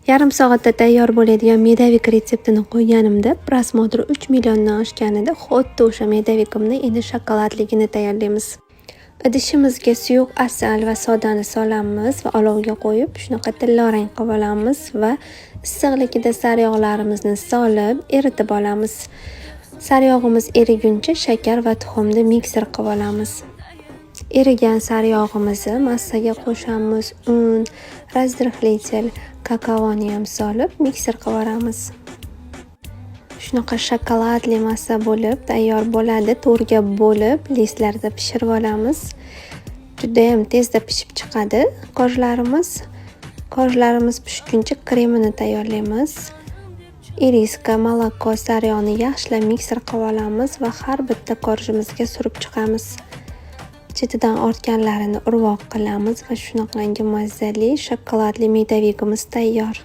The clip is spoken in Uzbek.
Yarim soatda tayyor bo'ladigan медовик retseptini qo'yganimda просмотр 3 milliondan oshgan edi. Xuddi o'sha медовик imni endi shokoladligini tayyorlaymiz. Idishimizga suyuq asal va sodani solamiz va olovga qo'yib, shunaqa tillarang qilib olamiz va issiqligida sariyog'larimizni solib eritib olamiz. Sariyog'imiz eriguncha shakar va tuxumni mikser qilib olamiz. Erigan sariyog'imizni massaga qo'shamiz, un, разрыхлитель, kakaoni ham solib mikser qilib yuboramiz. Shunaqa shokoladli massa bo'lib tayyor bo'ladi. To'rtga bo'lib лист larda pishirib olamiz. Judayam tezda pishib chiqadi korjlarimiz. Korjlarimiz pishguncha kremini tayyorlaymiz. Ириска, молоко, sariyog'ni yaxshilab mikser qilib olamiz va har bitta korjimizga surib chiqamiz. Chetidan ortganlarini urvoq qilamiz va shunaqangi mazali shokoladli медовик imiz tayyor.